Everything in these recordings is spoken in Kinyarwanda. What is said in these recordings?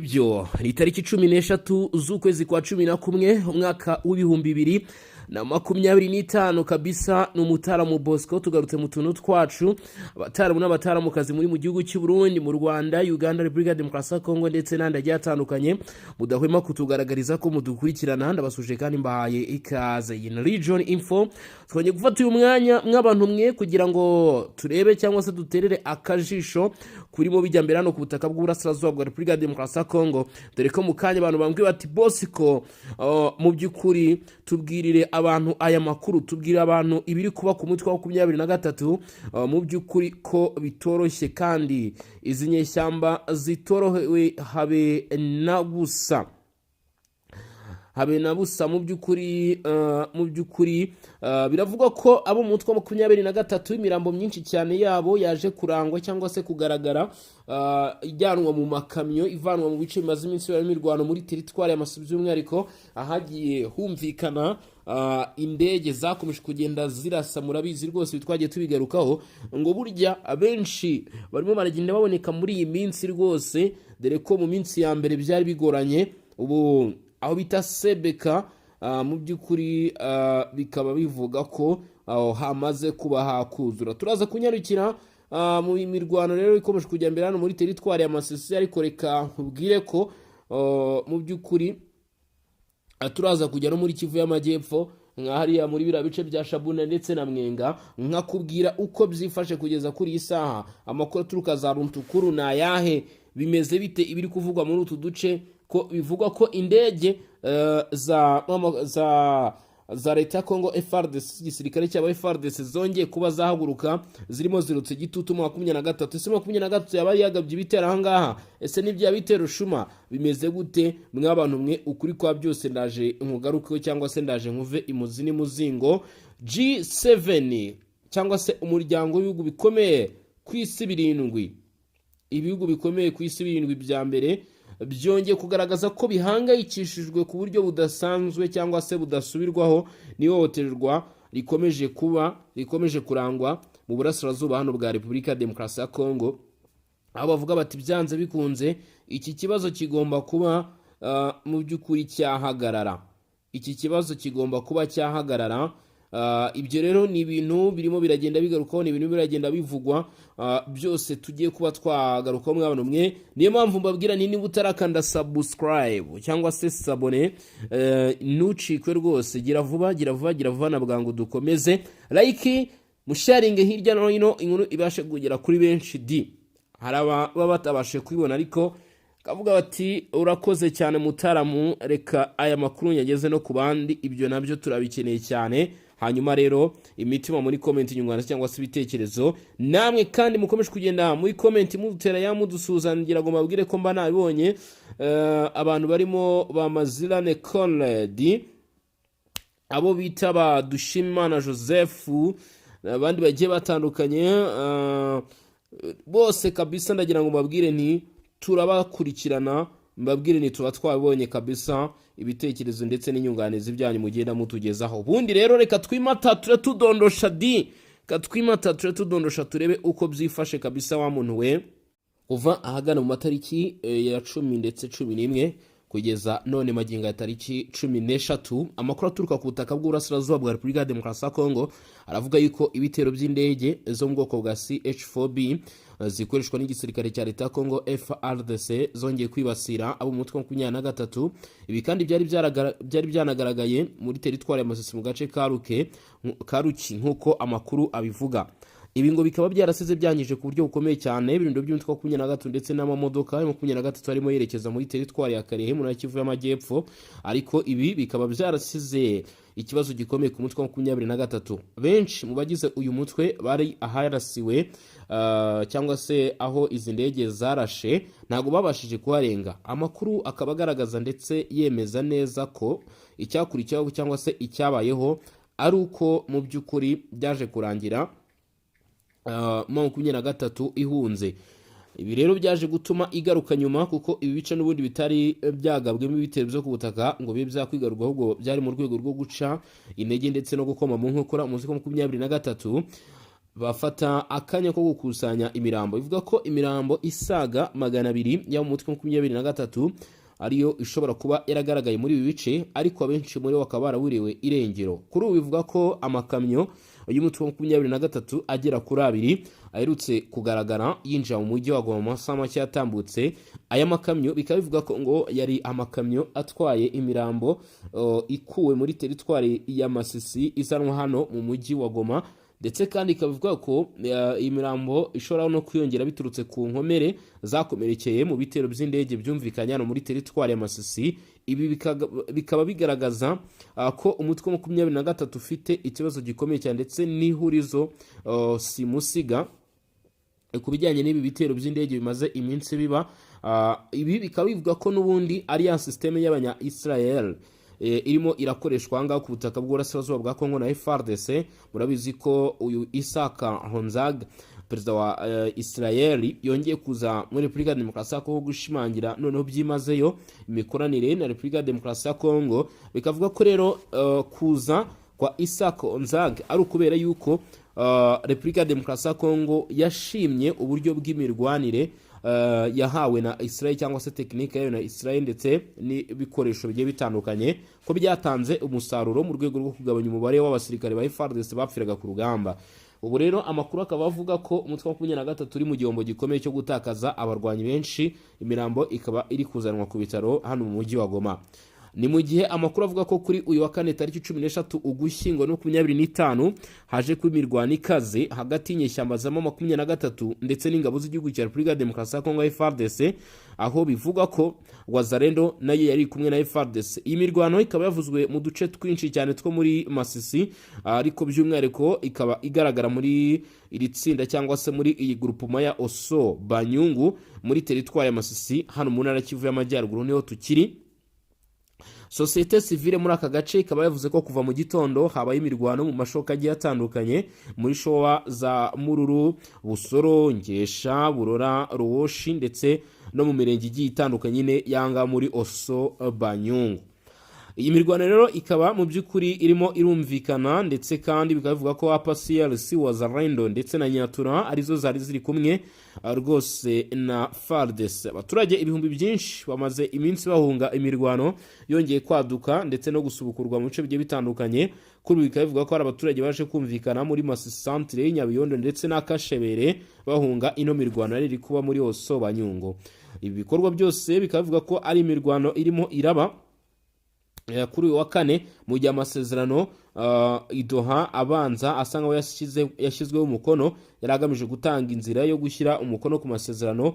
Nibyo, ni itariki 13 z'ukwezi kwa 11, umwaka w'2025 kabisa. Ni umutaramu Bosco, tugarutse mu tuntu twacu. Abataramu n'abataramukazi muri mu gihugu cy'u Burundi, mu Rwanda, Uganda, Repubulika ya Demokarasi ya Kongo ndetse n'andi agiye atandukanye, mudahwema kutugaragariza ko mudukurikirana, ndabasuje kandi mbahaye ikaze. Iyi ni Region Info. Twongeye gufata uyu mwanya mw'abantu mwe kugira ngo turebe cyangwa se duterere akajisho kurimo bijya mbere hano ku butaka bw'uburasirazuba bwa Repubulika ya Demokarasi ya Kongo, dore ko mu kanya abantu bambwiye bati: "Bosco, mu by'ukuri tubwirire abantu aya makuru, tubwire abantu ibiri kuba ku mutwe wa 23, mu by'ukuri ko bitoroshye kandi izi nyeshyamba zitorohewe habe na busa, habe na busa." Mu by'ukuri biravugwa ko abo mu mutwe wa 23 imirambo myinshi cyane yabo yaje kurangwa cyangwa se kugaragara ijyanwa mu makamyo, ivanwa mu bice bimaze iminsi barimo imirwano muri teritwari ya Masisi, by'umwihariko ahagiye humvikana indege zakomeje kugenda zirasa. Murabizi rwose, twagiye tubigarukaho ngo burya abenshi barimo baragenda baboneka muri iyi minsi rwose, dore ko mu minsi ya mbere byari bigoranye. Ubu aho bita Sebeka, mu by'ukuri bikaba bivuga ko aho hamaze kuba hakuzura. Turaza kunyarukira mu mirwano rero ikomeje kujya mbere hano muri teritwari ya Masisi, ariko reka nkubwire ko mu by'ukuri turaza kujya no muri Kivu y'Amajyepfo, nka hariya muri biriya bice bya Shabuna ndetse na Mwenga, nkakubwira uko byifashe kugeza kuri iyi saha. Amakuru aturuka za Runtukuru ni ayahe? Bimeze bite? Ibiri kuvugwa muri utu duce, ko bivugwa ko indege za leta ya Congo FARDC, igisirikare cy'aba FARDC, zongeye kuba zahaguruka zirimo zirutse igitutu mu 23. Ese 23 yaba yagabye ibitero ahangaha? Ese n'ibya bitero shuma bimeze gute? Mw'abantu mwe, ukuri kwa byose ndaje nkugarukeho cyangwa se ndaje nkuve imuzi n'imuzingo. G7 cyangwa se umuryango w'ibihugu bikomeye ku isi birindwi, ibihugu bikomeye ku isi birindwi bya mbere, byongeye kugaragaza ko bihangayikishijwe ku buryo budasanzwe cyangwa se budasubirwaho n'ihohoterwa rikomeje kuba, rikomeje kurangwa mu burasirazuba hano bwa Repubulika ya Demokarasi ya Kongo, aho bavuga bati: "Byanze bikunze iki kibazo kigomba kuba mu by'ukuri cyahagarara, iki kibazo kigomba kuba cyahagarara." Ibyo rero ni ibintu birimo biragenda bigarukaho, ni ibintu biragenda bivugwa, byose tugiye kuba twagarukaho mwabano mwe. Niyo mpamvu mbabwira ni niba utarakanda subscribe cyangwa se s'abonner, ntucikwe rwose. Gira vuba, gira vuba, gira vuba na bwangu, dukomeze. Like, musharinge hirya no hino, inkuru ibashe kugera kuri benshi. Di hari ababa batabashe kubibona ariko kavuga bati: "Urakoze cyane mutaramu, reka aya makuru nyageze no ku bandi." Ibyo nabyo turabikeneye cyane. Hanyuma rero imitima muri comment, inyunganizi cyangwa se ibitekerezo, namwe kandi mukomeje kugenda muri comment mudutera ya mudusuhuza, ngira ngo mbabwire ko mba nabibonye. Abantu barimo ba Mazirane Conrad, abo bita ba Dushimana Joseph, abandi bagiye batandukanye, bose kabisa ndagira ngo mbabwire nti turabakurikirana, mbabwire ni tuba twabonye kabisa ibitekerezo ndetse n'inyunganizi byanyu mugenda mutugezaho. Ubundi rero reka twimata tudondosha, di reka twimata tudondosha, turebe uko byifashe kabisa. Wa muntu we, kuva ahagana mu matariki ya 10 ndetse 11 kugeza none magingo ya tariki 13, amakuru aturuka ku butaka bw'uburasirazuba bwa Repubulika ya Demokarasi ya Kongo aravuga yuko ibitero by'indege zo mu bwoko bwa CH4B zikoreshwa n'igisirikare cya leta ya Kongo FARDC zongeye kwibasira abo mu mutwe wa 23. Ibi kandi byari byanagaragaye muri teritwari ya Masisi mu gace ka Ruke ka Ruki, nk'uko amakuru abivuga. Ibi ngo bikaba byarasize byangije ku buryo bukomeye cyane ibirindo by'umutwe wa 23 ndetse n'amamodoka ya 23 arimo yerekeza muri teritwari ya Karehe mu ntara Kivu y'Amajyepfo. Ariko ibi bikaba byarasize ikibazo gikomeye ku mutwe wa 23. Benshi mu bagize uyu mutwe bari aharasiwe cyangwa se aho izi ndege zarashe ntabwo babashije kuharenga. Amakuru akaba agaragaza ndetse yemeza neza ko icyakurikiyeho cyangwa se icyabayeho ari uko mu by'ukuri byaje kurangira 23 ihunze. Ibi rero byaje gutuma igaruka nyuma, kuko ibi bice n'ubundi bitari byagabwemo ibitero byo ku butaka ngo bibe byakwigarurwa, ahubwo byari mu rwego rwo guca intege ndetse no gukoma mu nkokora umutwe wa 23. Bafata akanya ko gukusanya imirambo. Ivuga ko imirambo isaga 200 yo mu mutwe 23 ariyo ishobora kuba yaragaragaye muri ibi bice, ariko abenshi muri bo bakaba baraburiwe irengero. Kuri ubu bivuga ko amakamyo y'umutwe wa 23 agera kuri abiri aherutse kugaragara yinjira mu mujyi wa Goma mu masaha make yatambutse. Aya makamyo bikaba bivuga ko ngo yari amakamyo atwaye imirambo ikuwe muri teritwari ya Masisi izanwa hano mu mujyi wa Goma, ndetse kandi ikaba ivuga ko iyi mirambo ishobora no kwiyongera biturutse ku nkomere zakomerekeye mu bitero by'indege byumvikanye hano muri teritwari ya Masisi. Ibi bikaba bigaragaza ko umutwe wa 23 ufite ikibazo gikomeye cyane ndetse n'ihurizo simusiga ku bijyanye n'ibi bitero by'indege bimaze iminsi biba. Ibi bikaba bivuga ko n'ubundi ari ya système y'abanya Israel irimo irakoreshwa ahangaha ku butaka bw'uburasirazuba bwa Kongo na FARDC. Murabizi ko uyu Isaac Herzog, perezida wa Israel, yongeye kuza muri Repubulika ya Demokarasi ya Kongo gushimangira noneho byimazeyo imikoranire na Repubulika ya Demokarasi ya Kongo. Bikavuga ko rero kuza kwa Isaac Herzog ari ukubera yuko Repubulika ya Demokarasi ya Kongo yashimye uburyo bw'imirwanire yahawe na Israel, cyangwa se tekinike yayo na Israel, ndetse n'ibikoresho bigiye bitandukanye, ko byatanze umusaruro mu rwego rwo kugabanya umubare w'abasirikare ba FARDC bapfiraga ku rugamba. Ubu rero amakuru akaba avuga ko umutwe wa 23 uri mu gihombo gikomeye cyo gutakaza abarwanyi benshi, imirambo ikaba iri kuzanwa ku bitaro hano mu mujyi wa Goma. Ni mu gihe amakuru avuga ko kuri uyu wa kane tariki 13 Ugushyingo 25 haje kuba imirwano ikaze hagati y'inyeshyamba za 23 ndetse n'ingabo z'igihugu cya Repubulika ya Demokarasi ya Kongo, FARDC, aho bivugwa ko Wazalendo nayo yari kumwe na FARDC. Iyi mirwano ikaba yavuzwe mu duce twinshi cyane two muri Masisi, ariko by'umwihariko ikaba igaragara muri iri tsinda cyangwa se muri iyi groupement ya Osso Banyungu muri teritwari ya Masisi, hano mu ntara Kivu y'Amajyaruguru niho tukiri. Sosiyete sivile muri aka gace ikaba yavuze ko kuva mu gitondo habaye imirwano mu mashoka agiye atandukanye muri showa za Mururu, Busoro, Ngesha, Burora, Ruwoshi ndetse no mu mirenge igiye itandukanye nyine yanga muri Osso Banyungu. Iyi mirwano rero ikaba mu by'ukuri irimo irumvikana, ndetse kandi bikaba bivuga ko APCLC, Wazalendo ndetse na Nyatura arizo zari ziri kumwe rwose na FARDC. Abaturage ibihumbi byinshi bamaze iminsi bahunga imirwano yongeye kwaduka ndetse no gusubukurwa mu bice bigiye bitandukanye. Kuri ubu bikaba bivuga ko hari abaturage baje kumvikana muri Masisi centre, Nyabiyondo ndetse na Kashebere bahunga ino mirwano yari iri kuba muri Osso Banyungu. Ibi bikorwa byose bikaba bivuga ko ari imirwano irimo iraba kuri uyu wa kane mu gihe amasezerano i Doha abanza asa nkaho yashyizweho umukono, yari agamije gutanga inzira yo gushyira umukono ku masezerano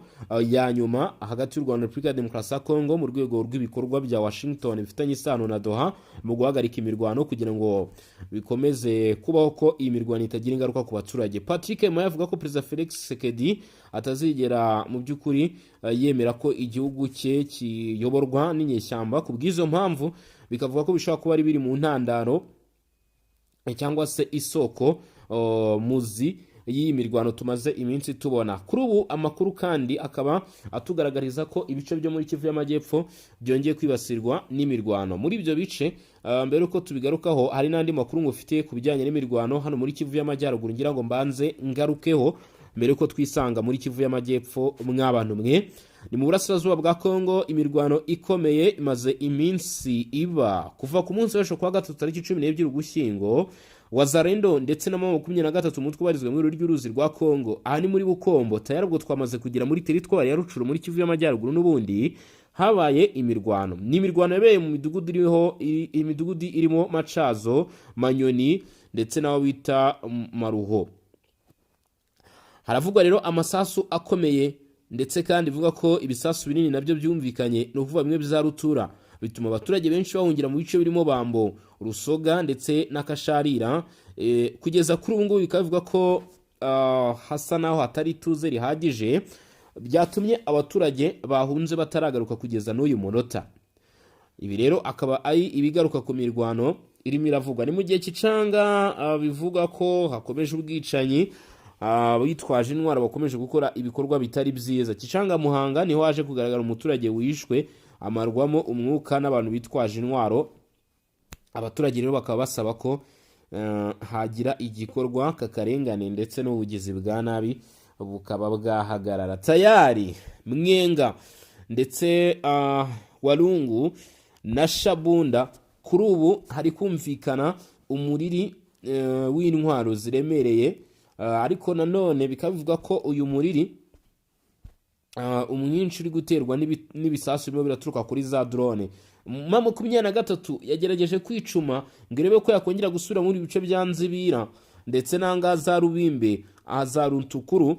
ya nyuma hagati y'u Rwanda na Repubulika ya Demokarasi ya Kongo mu rwego rw'ibikorwa bya Washington bifitanye isano na Doha mu guhagarika imirwano, kugira ngo bikomeze kubaho ko iyi mirwano itagira ingaruka ku baturage. Patrick Muyaya avuga ko Perezida Felix Tshisekedi atazigera mu by'ukuri yemera ko igihugu cye kiyoborwa n'inyeshyamba. Ku bw'izo mpamvu bikavuga ko bishobora kuba ari biri mu ntandaro cyangwa se isoko muzi y'iyi mirwano tumaze iminsi tubona. Kuri ubu amakuru kandi akaba atugaragariza ko ibice byo muri Kivu y'Amajyepfo byongeye kwibasirwa n'imirwano muri ibyo bice. Mbere uko tubigarukaho, hari n'andi makuru ngufitiye ku bijyanye n'imirwano hano muri Kivu y'Amajyaruguru, ngira ngo mbanze ngarukeho mbere yuko twisanga muri Kivu y'Amajyepfo. Mw'abantu mwe, ni mu burasirazuba bwa Kongo, imirwano ikomeye imaze iminsi iba kuva ku munsi w'ejo kuwa gatatu tariki 12 Ugushyingo. Wazalendo ndetse na 23, umutwe ubarizwa muri ry'uruzi rwa Kongo, aha ni muri Bukombo. Tayari ubwo twamaze kugera muri teritwari ya Rutshuru muri Kivu y'Amajyaruguru. N'ubundi habaye imirwano, ni imirwano yabereye mu midugudu iriho imidugudu irimo Macazo, Manyoni ndetse n'aho bita Maruho. Haravugwa rero amasasu akomeye, ndetse kandi ivuga ko ibisasu binini nabyo byumvikanye, ni ukuvuga bimwe bya rutura, bituma abaturage benshi bahungira mu bice birimo Bambo, Rusoga ndetse n'Akasharira. Kugeza kuri ubu ngubu bikaba bivuga ko hasa naho hatari ituze rihagije, byatumye abaturage bahunze bataragaruka kugeza n'uyu munota. Ibi rero akaba ari ibigaruka ku mirwano irimo iravugwa. Ni mu gihe Kicanga bivuga ko hakomeje ubwicanyi, bitwaje intwaro bakomeje gukora ibikorwa bitari byiza. Kicanga Muhanga niho haje kugaragara umuturage wishwe amarwamo umwuka n'abantu bitwaje intwaro. Abaturage rero bakaba basaba ko hagira igikorwa kakarengane ndetse n'ubugizi bwa nabi bukaba bwahagarara. Tayari Mwenga ndetse Walungu na Shabunda kuri ubu hari kumvikana umuriri w'intwaro ziremereye, ariko nanone bikaba bivuga ko uyu muriri umwinshi uri guterwa n'ibisasu birimo biraturuka kuri za drone. M23 yagerageje kwicuma ngo irebe ko yakongera gusubira muri bice bya Nzibira ndetse n'ahangaha za Rubimbe, aha za Runtukuru.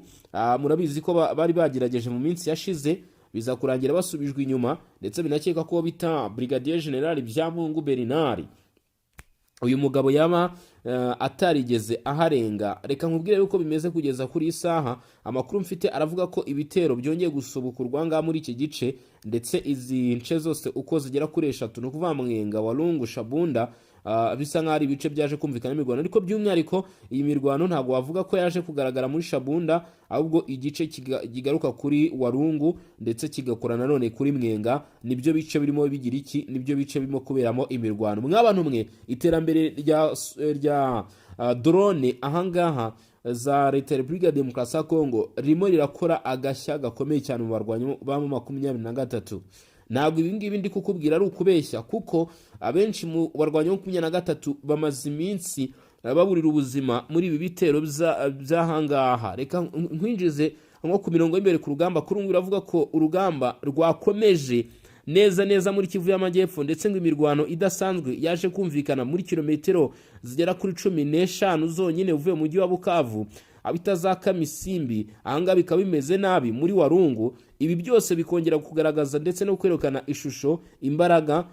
Murabizi ko bari bagerageje mu minsi yashize, biza kurangira basubijwe inyuma, ndetse binakeka ko bita Brigadier General Byamungu Bernard, uyu mugabo yaba atarigeze aharenga. Reka nkubwire yuko bimeze kugeza kuri iyi saha. Amakuru mfite aravuga ko ibitero byongeye gusubukurwa ngaha muri iki gice, ndetse izi nce zose uko zigera kuri eshatu, ni ukuvuga Mwenga, Walungu, Shabunda, bisa nk'aho ari ibice byaje kumvikana imirwano. Ariko by'umwihariko iyi mirwano ntabwo wavuga ko yaje kugaragara muri Shabunda, ahubwo igice kigaruka kuri Walungu ndetse kigakora nanone kuri Mwenga. Nibyo bice birimo bigira iki, nibyo bice birimo kuberamo imirwano. Mw'abantu mwe, iterambere rya drone ahangaha za Leta ya Repubulika ya Demokarasi ya Kongo ririmo rirakora agashya gakomeye cyane mu barwanyi ba 23. Ntabwo ibi ngibi ndi kukubwira ari ukubeshya, kuko abenshi mu barwanyi 23 bamaze iminsi baburira ubuzima muri ibi bitero by'ahangaha. Reka nkwinjize nko ku mirongo y'imbere ku rugamba. Kuri ubu biravuga ko urugamba rwakomeje neza neza muri Kivu y'Amajyepfo, ndetse ngo imirwano idasanzwe yaje kumvikana muri kilometero zigera kuri 15 zonyine uvuye mu mujyi wa Bukavu, abita za Kamisimbi. Ahangaha bikaba bimeze nabi muri Walungu. Ibi byose bikongera kugaragaza ndetse no kwerekana ishusho, imbaraga,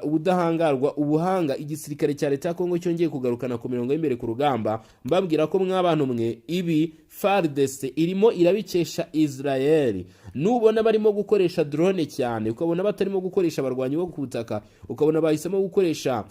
ubudahangarwa, ubuhanga igisirikare cya Leta ya Kongo cyongeye kugarukana ku mirongo y'imbere ku rugamba. Mbabwira ko mw'abantu mwe, ibi FARDC irimo irabikesha Israel. Nubona barimo gukoresha drone cyane, ukabona batarimo gukoresha abarwanyi bo ku butaka, ukabona bahisemo gukoresha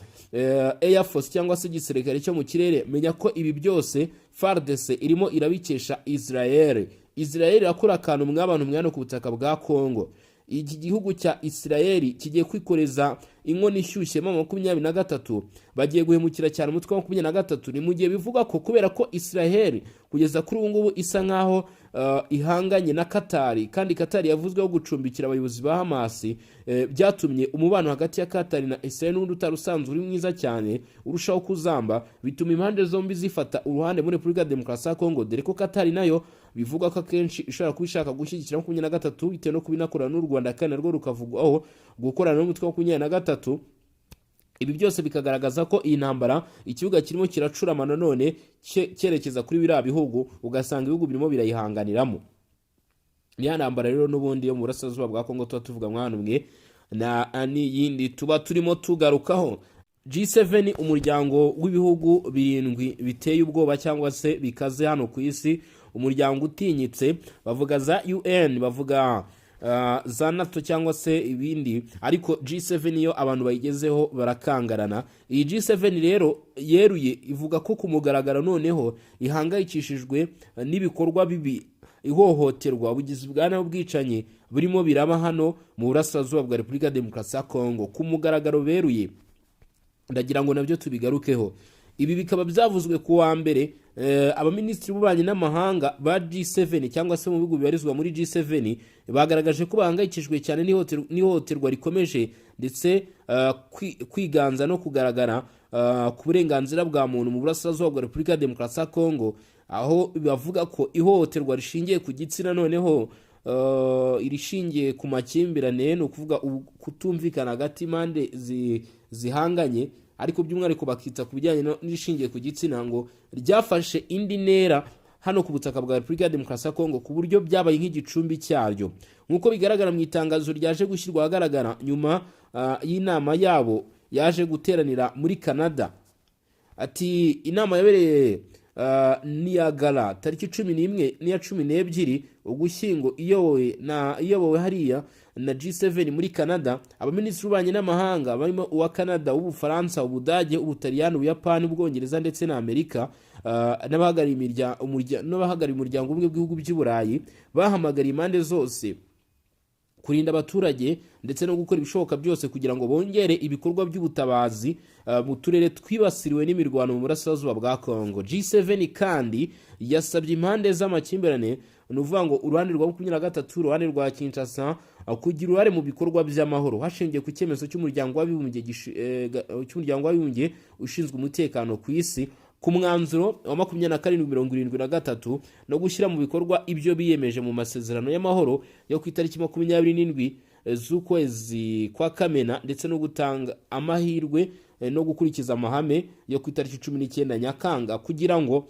Air Force cyangwa se igisirikare cyo mu kirere, menya ko ibi byose FARDC irimo irabikesha Israel. Israel irakora akantu, mw'abantu mwana, ku butaka bwa Kongo. Iki gihugu cya Israel kigiye kwikoreza inkono ishyushye 23, bagiye guhemukira cyane umutwe wa 23. Ni mu gihe bivuga ko kubera ko Israel kugeza kuri ubu ngubu isa nkaho ihanganye na Katari, kandi Katari yavuzweho gucumbikira abayobozi ba Hamasi, byatumye umubano hagati ya Katari na Israel, n'undi utari usanzwe uri mwiza cyane, urushaho kuzamba, bituma impande zombi zifata uruhande muri Repubulika ya Demokarasi ya Kongo, dore ko Katari nayo bivugwa ko akenshi ishobora kuba ishaka gushyigikira 23 bitewe no kuba inakorana n'u Rwanda, kandi narwo rukavugwaho gukorana n'umutwe wa 23. Ibi byose bikagaragaza ko iyi ntambara ikibuga kirimo kiracurama nanone cyerekeza kuri biriya bihugu, ugasanga ibihugu birimo birayihanganiramo. Niya ntambara rero n'ubundi yo mu burasirazuba bwa Kongo tuba tuvuga, mwana mwe, na n'iyindi tuba turimo tugarukaho. G7, umuryango w'ibihugu birindwi biteye ubwoba cyangwa se bikaze hano ku isi, umuryango utinyitse, bavuga za UN, bavuga za NATO cyangwa se ibindi, ariko G7 iyo abantu bayigezeho barakangarana. Iyi G7 rero yeruye ivuga ko ku mugaragaro noneho ihangayikishijwe n'ibikorwa bibi, ihohoterwa, ubugizi bwa nabi, ubwicanyi burimo biraba hano mu burasirazuba bwa Repubulika ya Demokarasi ya Kongo. Ku mugaragaro beruye, ndagira ngo nabyo tubigarukeho. Ibi bikaba byavuzwe ku wa mbere. Abaminisitiri b'ububanyi n'amahanga ba G7 cyangwa se mu bihugu bibarizwa muri G7 bagaragaje ko bahangayikishijwe cyane n'ihohoterwa rikomeje ndetse kwiganza no kugaragara ku burenganzira bwa muntu mu burasirazuba bwa Repubulika ya Demokarasi ya Kongo, aho bavuga ko ihohoterwa rishingiye ku gitsina, noneho irishingiye ku makimbirane, ni ukuvuga kutumvikana hagati y'impande zihanganye, ariko by'umwihariko bakita ku bijyanye n'irishingiye ku gitsina, ngo ryafashe indi ntera hano ku butaka bwa Repubulika ya Demokarasi ya Kongo ku buryo byabaye nk'igicumbi cyaryo, nk'uko bigaragara mu itangazo ryaje gushyirwa ahagaragara nyuma y'inama yabo yaje guteranira muri Canada. Ati inama yabereye Niagara tariki 11 n'iya 12 Ugushyingo, iyobowe hariya na G7 muri Canada. Abaminisitiri b'ububanyi n'amahanga barimo uwa Canada, uw'Ubufaransa, Ubudage, Ubutaliyani, Ubuyapani, Ubwongereza ndetse na Amerika, n'abahagarariye umuryango umwe bw'ibihugu by'i Burayi bahamagariye impande zose Kurinda abaturage ndetse no gukora ibishoboka byose kugira ngo bongere ibikorwa by'ubutabazi mu turere twibasiriwe n'imirwano mu burasirazuba bwa Congo. G7 kandi yasabye impande z'amakimbirane, ni ukuvuga ngo uruhande rwa 23, uruhande rwa Kinshasa, kugira uruhare mu bikorwa by'amahoro hashingiwe ku cyemezo cy'Umuryango w'Abibumbye ushinzwe umutekano ku isi, ku mwanzuro wa 2773, no gushyira mu bikorwa ibyo biyemeje mu masezerano y'amahoro yo ku itariki 27 z'ukwezi kwa Kamena, ndetse no gutanga amahirwe no gukurikiza amahame yo ku itariki 19 Nyakanga kugira ngo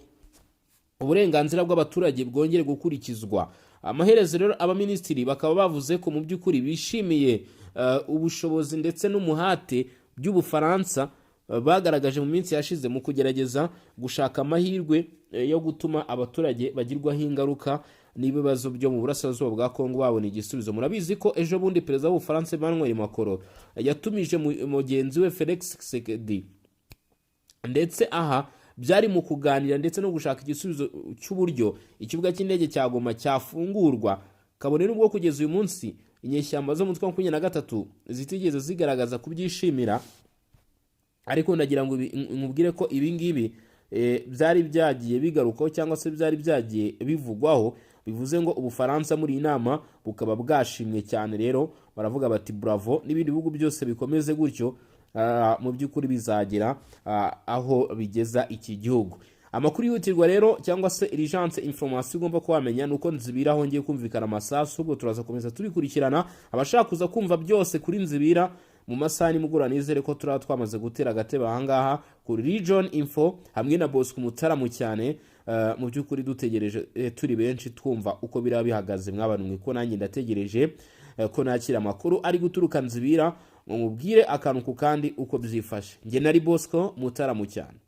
uburenganzira bw'abaturage bwongere gukurikizwa. Amaherezo rero, abaminisitiri bakaba bavuze ko mu by'ukuri bishimiye ubushobozi ndetse n'umuhate by'Ubufaransa bagaragaje mu minsi yashize mu kugerageza gushaka amahirwe yo gutuma abaturage bagirwaho ingaruka n'ibibazo byo mu burasirazuba bwa Kongo babona igisubizo. Murabizi ko ejo bundi perezida w'Ubufaransa Emmanuel Macron yatumije mugenzi we Felix Tshisekedi, ndetse aha byari mu kuganira ndetse no gushaka igisubizo cy'uburyo ikibuga cy'indege cya Goma cyafungurwa, kabone n'ubwo kugeza uyu munsi inyeshyamba zo mu mutwe wa 23 zitigeze zigaragaza kubyishimira. Ariko ndagira ngo nkubwire ko ibi ngibi byari byagiye bigarukaho cyangwa se byari byagiye bivugwaho. Bivuze ngo Ubufaransa muri iyi nama bukaba bwashimwe cyane. Rero baravuga bati: "Bravo", n'ibindi bihugu byose bikomeze gutyo. Mu by'ukuri bizagera aho bigeza iki gihugu. Amakuru yihutirwa rero, cyangwa se urgence information ugomba kuba wamenya, ni uko Nzibira hongeye kumvikana amasasu. Ubwo turaza komeza tubikurikirana. Abashaka kuza kumva byose kuri Nzibira mu masaha nimugoroba, nizere ko turaba twamaze gutera agatebe ahangaha kuri Region Info hamwe na Bosco Mutaramu cyane. Mu by'ukuri dutegereje turi benshi twumva uko biraba bihagaze. Mwabana mwe ko nanjye ndategereje ko nakira amakuru ari guturuka Nzibira ngo mubwire akantu ku kandi uko byifashe. Njye nari Bosco Mutaramu cyane.